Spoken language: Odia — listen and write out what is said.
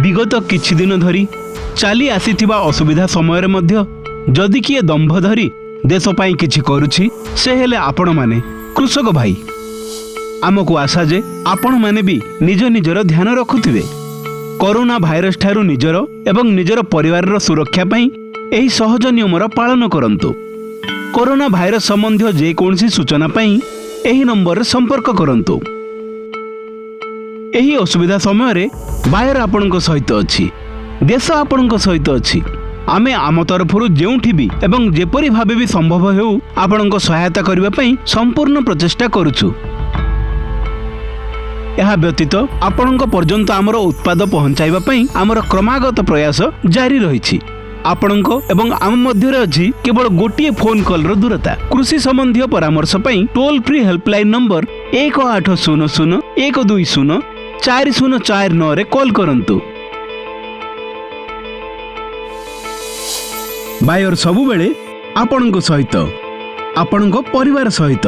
ବିଗତ କିଛି ଦିନ ଧରି ଚାଲି ଆସିଥିବା ଅସୁବିଧା ସମୟରେ ମଧ୍ୟ ଯଦି କିଏ ଦମ୍ଭ ଧରି ଦେଶ ପାଇଁ କିଛି କରୁଛି, ସେ ହେଲେ ଆପଣମାନେ, କୃଷକ ଭାଇ। ଆମକୁ ଆଶା ଯେ ଆପଣମାନେ ବି ନିଜ ନିଜର ଧ୍ୟାନ ରଖୁଥିବେ। କରୋନା ଭାଇରସ ଠାରୁ ନିଜର ଏବଂ ନିଜର ପରିବାରର ସୁରକ୍ଷା ପାଇଁ ଏହି ସହଜ ନିୟମର ପାଳନ କରନ୍ତୁ। କରୋନା ଭାଇରସ ସମ୍ବନ୍ଧୀୟ ଯେକୌଣସି ସୂଚନା ପାଇଁ ଏହି ନମ୍ବରରେ ସମ୍ପର୍କ କରନ୍ତୁ। ଏହି ଅସୁବିଧା ସମୟରେ ବାୟର ଆପଣଙ୍କ ସହିତ ଅଛି, ଦେଶ ଆପଣଙ୍କ ସହିତ ଅଛି। ଆମେ ଆମ ତରଫରୁ ଯେଉଁଠି ବି ଏବଂ ଯେପରି ଭାବେ ବି ସମ୍ଭବ ହେଉ, ଆପଣଙ୍କ ସହାୟତା କରିବା ପାଇଁ ସମ୍ପୂର୍ଣ୍ଣ ପ୍ରଚେଷ୍ଟା କରୁଛୁ। ଏହା ବ୍ୟତୀତ ଆପଣଙ୍କ ପର୍ଯ୍ୟନ୍ତ ଆମର ଉତ୍ପାଦ ପହଞ୍ଚାଇବା ପାଇଁ ଆମର କ୍ରମାଗତ ପ୍ରୟାସ ଜାରି ରହିଛି। ଆପଣଙ୍କ ଏବଂ ଆମ ମଧ୍ୟରେ ଅଛି କେବଳ ଗୋଟିଏ ଫୋନ୍ କଲ୍ର ଦୂରତା। କୃଷି ସମ୍ବନ୍ଧୀୟ ପରାମର୍ଶ ପାଇଁ ଟୋଲ୍ ଫ୍ରି ହେଲ୍ପଲାଇନ୍ ନମ୍ବର 1800 120 4049ରେ କଲ୍ କରନ୍ତୁ। ବାୟର ସବୁବେଳେ ଆପଣଙ୍କ ସହିତ, ଆପଣଙ୍କ ପରିବାର ସହିତ।